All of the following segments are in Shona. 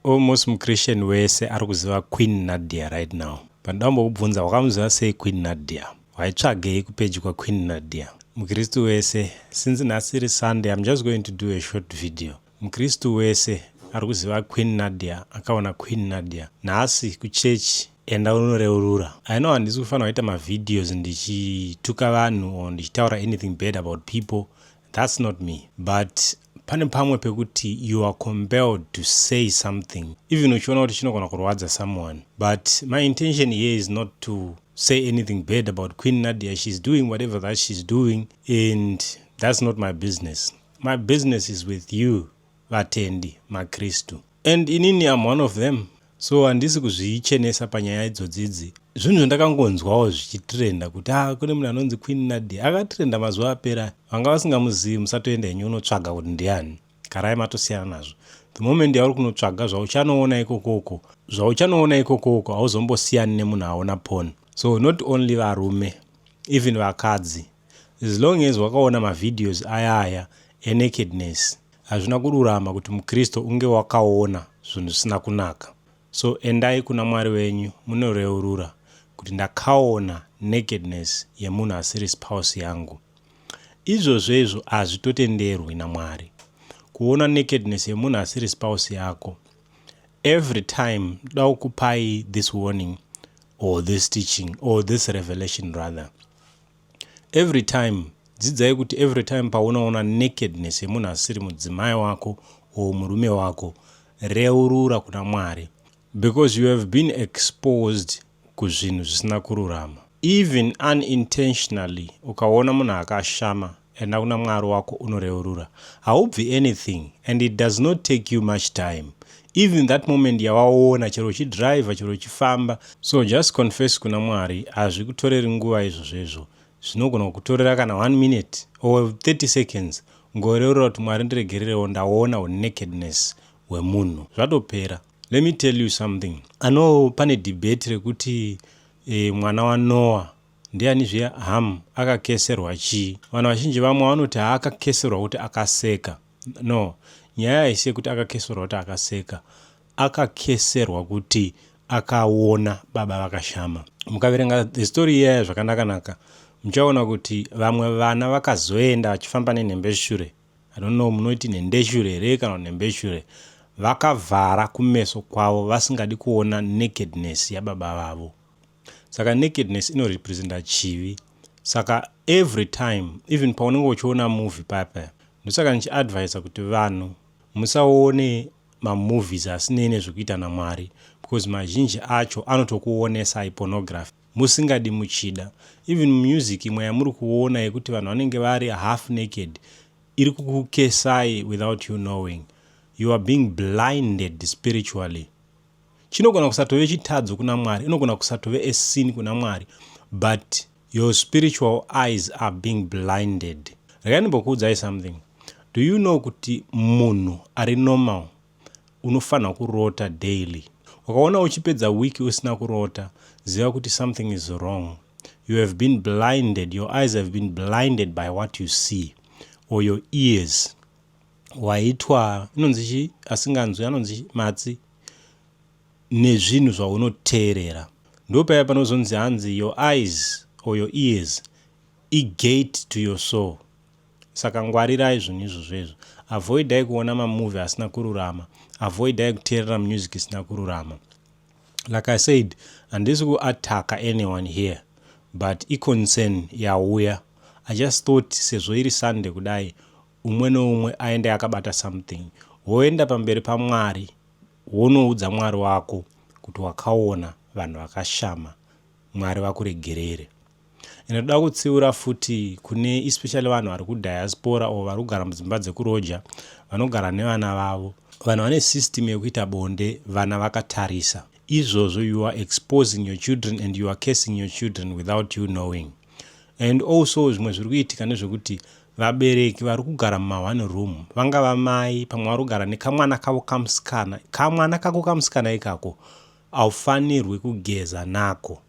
Almost muChristian wese ari kuziva Queen Nadia right now. But ndambokubvunza, wakamuziva sei Queen Nadia? Waitsvagei kupage kwaQueen Nadia? Mukristu wese, since nhasi iri Sunday, I'm just going to do a short video. Mukristu wese ari kuziva Queen Nadia, akaona Queen Nadia nhasi kuchechi, enda unoreurura. I know handisi kufanira kuita mavideos ndichituka vanhu or ndichitaura anything bad about people. That's not me, but pane pamwe pekuti you are compelled to say something even uchiona kuti chinogona kurwadza someone. But my intention here is not to say anything bad about Queen Nadia. She's doing whatever that she's doing and that's not my business. My business is with you, vatendi, makristu, and inini am one of them, so handisi kuzvichenesa panyaya idzodzidzi. Zvinhu zvandakangonzwawo zvichitrenda kuti a ah, kune munhu anonzi Queen Nadia akatrenda mazuva apera. Vanga vasingamuzivi, musatoenda henyu unotsvaga kuti ndiani. Garai matosiyana nazvo. The moment yauri kunotsvaga, zvauchanoona ikokoko, zvauchanoona ikokoko, hauzombosiyani nemunhu aona porn. So not only varume, even vakadzi, as long as wakaona mavideos ayaya enakedness, hazvina kururama kuti mukristu unge wakaona zvinhu zvisina kunaka. So endai kuna Mwari wenyu munoreurura kuti ndakaona nakedness yemunhu asiri spouse yangu. Izvozvo izvo hazvitotenderwi naMwari, kuona nakedness yemunhu asiri spouse yako. Every time da kukupai this warning or this teaching or this revelation rather, every time dzidzai kuti every time paunoona nakedness yemunhu asiri mudzimai wako or murume wako, reurura kuna Mwari, because you have been exposed kuzvinhu zvisina kururama, even unintentionally. Ukaona munhu akashama, enda kuna Mwari wako unoreurura. Haubvi anything and it does not take you much time. Even that moment yawaona, chero uchidhiraivha, chero uchifamba, so just confess kuna Mwari. Hazvikutoreri nguva izvozvo izvo, zvinogona kukutorera kana 1 minute or 30 seconds. Ngoreurura kuti, "Mwari, ndiregererewo, ndaona unakedness hwemunhu." Zvatopera. Let me tell you something. Ano pane debate rekuti mwana waNoah ndiani zviya, Ham, akakeserwa chii? Vanhu vazhinji, vamwe vanoti haakakeserwa kuti akaseka. No, nyaya haisi yekuti akakeserwa kuti akaseka. Akakeserwa kuti akaona baba vakashama. Mukaverenga the story iyaya zvakanaka-naka, muchaona kuti vamwe vana vakazoenda vachifamba nenhembeshure. I don't know munoti nhendeshure here kana nhembeshure. Vakavhara kumeso kwavo, vasingadi kuona nakedness yababa vavo. Saka nakedness inorepresenta chivi. Saka every time, even paunenge uchiona movie papa, ndosaka ndichiadvisa kuti vanhu musaone mamovies asinei nezvekuita naMwari, because mazhinji acho anotokuonesai pornography musingadi muchida. Even music imwe yamuri kuona yekuti vanhu vanenge vari half naked iri kukukesai without you knowing. You are being blinded spiritually. Chinogona kusatove chitadzo kuna Mwari, inogona kusatove a sin kuna Mwari, but your spiritual eyes are being blinded. Regai ndimbokuudzai something. Do you know kuti munhu ari normal unofanira kurota daily? Ukaona uchipedza wiki usina kurota, ziva kuti something is wrong. You have been blinded. Your eyes have been blinded by what you see or your ears. Waitwa inonzi chi asinganzwi, anonzi matsi, nezvinhu zvaunoteerera. Ndopaya panozonzi hanzi your eyes or your ears igate to your soul. Saka ngwarirai zvinhu izvozvo izvo. Avoidai kuona mamovie asina kururama. Avoidai kuteerera music isina kururama. Like I said, handisi kuataka anyone here, but iconcern yauya. I just thought sezvo iri Sunday kudai, umwe neumwe aende akabata something, woenda pamberi paMwari, wonoudza Mwari wako kuti wakaona vanhu vakashama. Mwari vakuregerere. Inoda kutsiura futi kune especially vanhu vari kudiaspora or vari kugara mudzimba dzekuroja, vanogara nevana vavo. Vanhu vane system yekuita bonde vana vakatarisa. Izvozvo, you are exposing your children and you are cursing your children without you knowing. And also zvimwe zviri kuitika ndezvekuti vabereki vari kugara muma1 room, vangava mai, pamwe vari kugara nekamwana kavo kamusikana. Kamwana kako kamusikana ikako haufanirwi kugeza nako.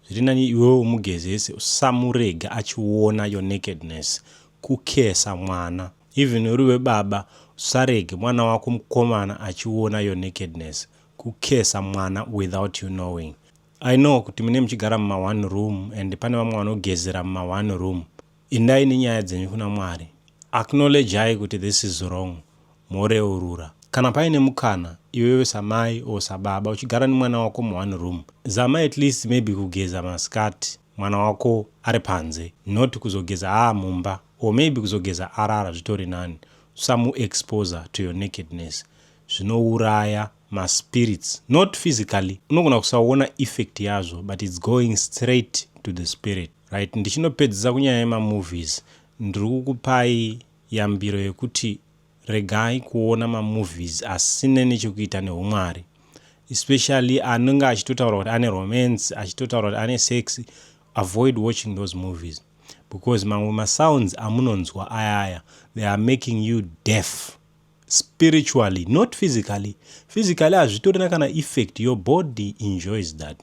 Zviri nani iwewe umugezese. Usamurega achiona your nakedness, kukesa mwana. Even uri webaba, Usarege mwana wako mukomana achiona your nakedness. Kukesa mwana without you knowing. I know kuti mune muchigara muma one room and pane vamwe vanogezera muma one room. Indai nenyaya dzenyu kuna Mwari. Acknowledgeai kuti this is wrong moreurura. Kana paine mukana iwewe samai or sababa uchigara nemwana wako mu one room, zama at least maybe kugeza masikati mwana wako ari panze, not kuzogeza aamumba or maybe kuzogeza arara zvitori nani. Usamu exposer to your nakedness. Zvinouraya maspirits, not physically, unogona kusaona effect yazvo, but it's going straight to the spirit. Right, ndichinopedzisa kunyaya yemamovies, ndiri kukupai yambiro yekuti regai kuona mamovies asine nechekuita neumwari, especially anenge achitotaura kuti ane romance, achitotaura kuti ane sex. Avoid watching those movies because mamwe masounds amunonzwa ayaya, they are making you deaf spiritually, not physically. Physically hazvitorina kana effect. Your body enjoys that.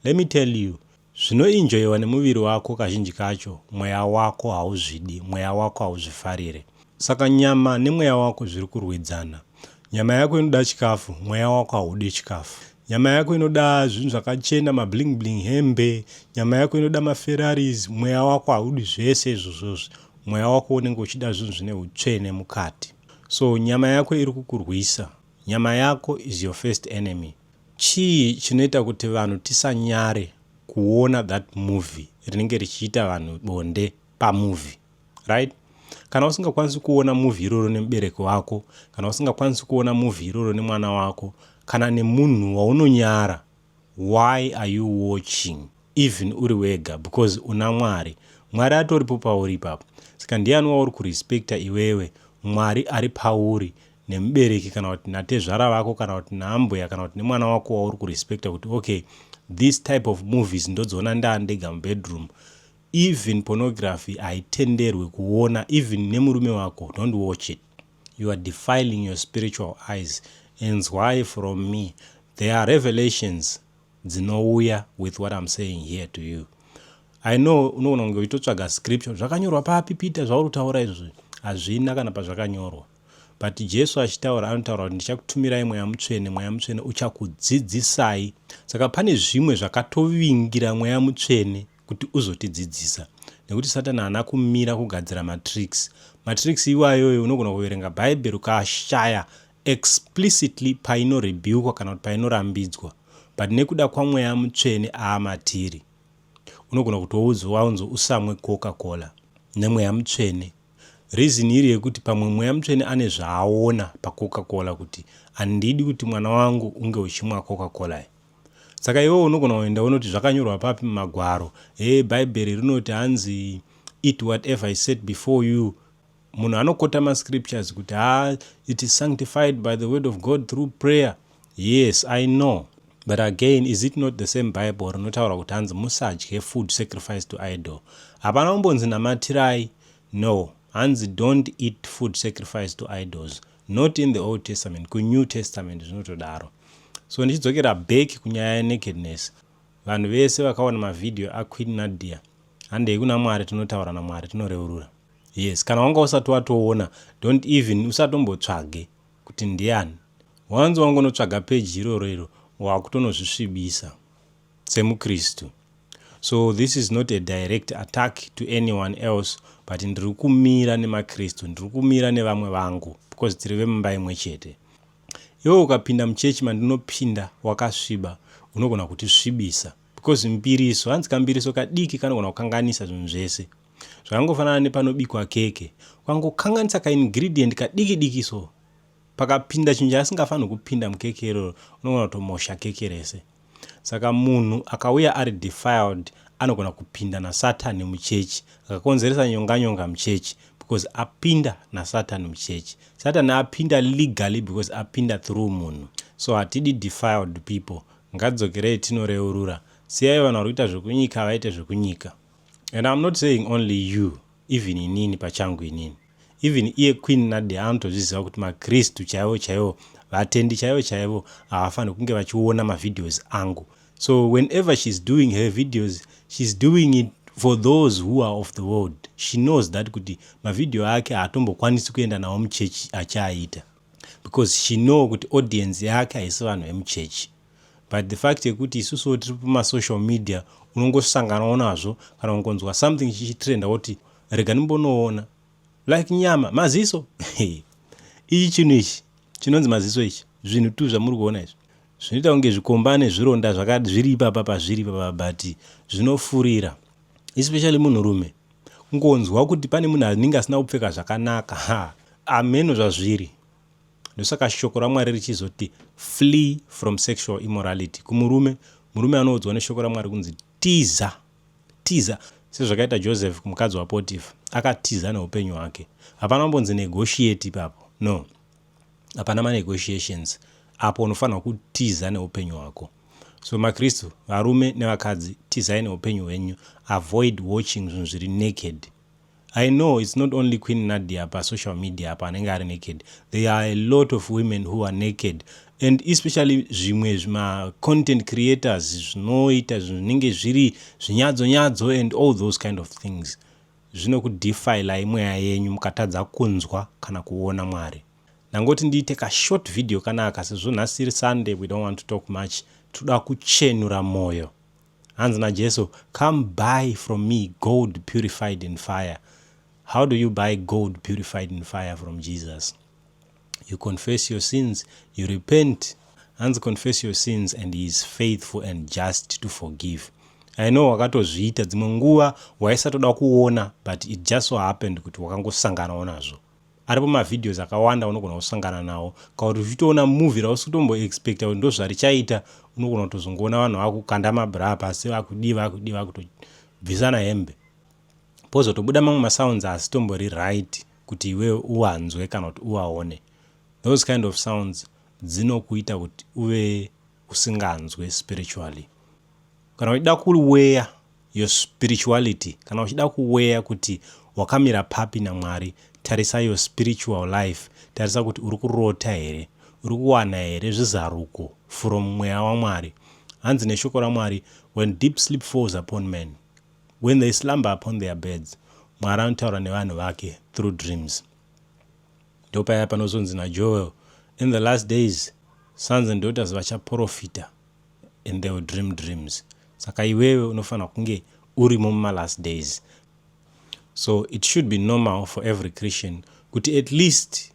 Let me tell you, zvinoenjoyiwa nemuviri wako kazhinji kacho mweya wako hauzvidi, mweya wako hauzvifarire. Saka nyama nemweya wako zviri kurwidzana. Nyama yako inoda chikafu, mweya wako haudi chikafu. Nyama yako inoda zvinhu zvakachena, mabling bling, hembe. Nyama yako inoda maFerraris, mweya wako haudi zvese izvozvozvo. Mweya wako unenge uchida zvinhu zvine utsvene mukati. So nyama yako iri kukurwisa. Nyama yako is your first enemy. Chii chinoita kuti vanhu tisanyare kuona that movie rinenge richiita vanhu bonde pamovie, right? Kana usingakwanisi kuona movie iroro nemubereki wako, kana usingakwanisi kuona movie iroro nemwana wako, kana nemunhu waunonyara, why are you watching even uri wega? Because una Mwari. Mwari atoripo pauri ipapo. Saka ndiani wauri kurespecta iwewe, Mwari ari pauri nemubereki, kana kuti natezvara vako, kana kuti naambuya, kana kuti nemwana wako wauri kurespecta kuti, okay, this type of movies ndodziona ndaandega mubedroom? Even pornography haitenderwi kuona even nemurume wako. Don't watch it. You are defiling your spiritual eyes. Enzwai from me, there are revelations dzinouya with what I'm saying here to you. I know unogona kunge uchitotsvaga scripture, zvakanyorwa papi, Peter, zvauri kutaura izvozvo? Hazvina kana pazvakanyorwa, but Jesu achitaura anotaura kuti ndichakutumirai Mweya Mutsvene, Mweya Mutsvene uchakudzidzisai. Saka pane zvimwe zvakatovingira Mweya Mutsvene kuti uzotidzidzisa, nekuti Satani haana kumira kugadzira matricks. Matricks iwayoyo, unogona kuverenga Bhaibheri ukashaya explicitly painorebukwa kana kuti painorambidzwa, but nekuda kwaMweya Mutsvene aamatiri, unogona kutoudzwa unzi usamwe Coca Cola neMweya Mutsvene. Reason iri yekuti pamwe Mweya Mutsvene ane zvaaona paCoca Cola kuti handidi kuti mwana wangu unge uchimwa Coca Cola. Saka iwewe unogona kuenda unoti zvakanyorwa papi mumagwaro? He, Bhaibheri rinoti hanzi eat whatever is set before you. Munhu anokota mascriptures kuti ha, it is sanctified by the word of God through prayer. Yes, I know, but again, is it not the same Bible rinotaura kuti hanzi musadye food sacrifice to idol? Hapana kumbonzi namatirai. No, hanzi don't eat food sacrifice to idols, not in the Old Testament, kuNew Testament zvinotodaro. So ndichidzokera back kunyaya yenakedness, vanhu vese vakaona mavhidhiyo aQueen Nadia, handei kuna Mwari, tinotaura naMwari, tinoreurura. Yes, kana wanga usati watoona, don't even, usatombotsvage kuti ndiani. Wanzi wangonotsvaga peji iroro iro, wakutonozvisvibisa semukristu. So this is not a direct attack to anyone else, but ndiri kumira nemakristu, ndiri kumira nevamwe vangu because tiri vemumba imwe chete. Iwe ukapinda muchechi mandinopinda wakasviba, unogona kutisvibisa because mbiriso, hanzi kambiriso kadiki kanogona kukanganisa zvinhu zvese. Zvakangofanana nepanobikwa keke, ukangokanganisa kaingredient kadiki diki, so pakapinda chinhu chaasingafaniri kupinda mukeke iroro, unogona kutomosha keke rese. Saka munhu akauya ari defiled anogona kupinda naSatani muchechi, akakonzeresa nyonga-nyonga muchechi because apinda naSatani muchechi. Satani apinda legally because apinda through munhu. So hatidi defiled people. Ngadzokerei tinoreurura. Siyai vanhu vari kuita zvekunyika vaite zvekunyika. And I'm not saying only you, even inini pachangu, inini, even iye Queen Nadia anotozviziva kuti makristu chaivo chaivo, vatendi chaivo chaivo, havafaniri kunge vachiona mavideos angu. So whenever she's doing her videos, she's doing it. For those who are of the world, she knows that kuti mavhidhiyo ake haatombokwanisi kuenda nawo muchechi achiaita, because she know kuti audience yake haisi vanhu vemuchechi. But the fact yekuti isusuwo tiri pamasocial media, unongosanganawo nazvo kana kungonzwa something chichitrenda, woti rega ndimbonoona. Like nyama, maziso, ichi chinhu ichi chinonzi maziso ichi, zvinhu tu zvamuri kuona izvi zvinoita kunge zvikomba nezvironda zviri ipapa pazviri ipapa, but zvinofurira, especially munhurume, kungonzwa kuti pane munhu anenge asina kupfeka zvakanaka. Ha, ameno zvazviri. Ndosaka shoko raMwari richizoti, "Flee from sexual immorality." Kumurume, murume anoudzwa neshoko raMwari kunzi tiza, tiza, sezvakaita Joseph kumukadzi waPotifa. Akatiza neupenyu hwake. Hapana kumbonzi negotiate ipapo, no, hapana manegotiations apo. Unofanirwa kutiza neupenyu hwako. So maKristu, varume nevakadzi, tizai neupenyu hwenyu. Avoid watching zvinhu zviri naked. I know it's not only Queen Nadia pasocial media apa anenge ari naked. There are a lot of women who are naked, and especially zvimwe zvimacontent creators zvinoita zvinenge zviri zvinyadzonyadzo and all those kind of things. Zvinokudefilai mweya yenyu mukatadza kunzwa kana kuona Mwari. Ndangoti ndiite kashort video kanaka sezvo nhasi iri Sunday. We don't want to talk much, toda kuchenura mwoyo. Hanzi naJesu, "Come buy from me gold purified in fire." How do you buy gold purified in fire from Jesus? You confess your sins, you repent. Hanzi, "Confess your sins and he is faithful and just to forgive." I know wakatozviita dzimwe nguva, waisatoda kuona, but it just so happened kuti wakangosanganawo nazvo. Aripo mavideos akawanda unogona kusangana nawo, kana kuti uchitoona movie rausi kutomboexpecta kuti ndo zvarichaita, unogona kutozongoona vanhu vakukanda mabra pasi, vakudii, vakudii, vakutobvisana hembe, pozotobuda mamwe masounds asitombori right kuti iwewe uwanzwe kana kuti uwaone. Those kind of sounds dzinokuita kuti uve usinganzwe spiritually. Kana uchida kuweigha your spirituality, kana uchida kuweigha kuti wakamira papi naMwari, tarisa your spiritual life. Tarisa kuti uri kurota here, uri kuwana here zvizaruko from mweya waMwari. Hanzi neshoko raMwari, "When deep sleep falls upon men, when they slumber upon their beds," Mwari anotaura nevanhu vake through dreams. Ndopaya panozonzi naJoel, "In the last days sons and daughters vachaprofita and they will dream dreams." Saka iwewe unofanira kunge urimo mumalast days. So it should be normal for every Christian kuti at least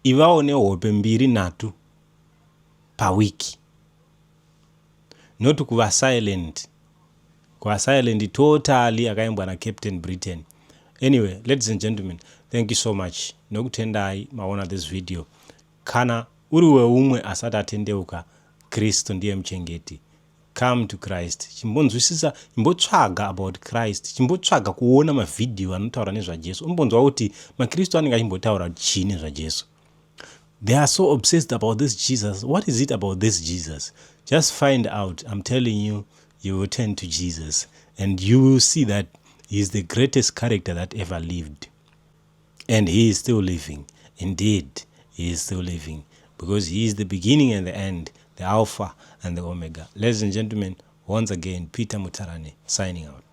ivawo nehope mbiri, nhatu pawiki, not kuva silent, kuva silent totally, akaimbwa naCaptain Britain. Anyway, ladies and gentlemen, thank you so much nokutendai maona this video. Kana uri weumwe asati atendeuka, Kristu ndiye muchengeti. Come to Christ. Chimbonzwisisa, chimbotsvaga about Christ, chimbotsvaga kuona mavhidhiyo anotaura nezvaJesu, umbonzwa kuti maKristu anenge achimbotaura chii nezvaJesu. They are so obsessed about this Jesus. What is it about this Jesus? Just find out. I'm telling you, you will turn to Jesus and you will see that he is the greatest character that ever lived, and he is still living. Indeed, he is still living, because he is the beginning and the end, the Alpha and the Omega. Ladies and gentlemen, once again, Peter Mutarane signing out.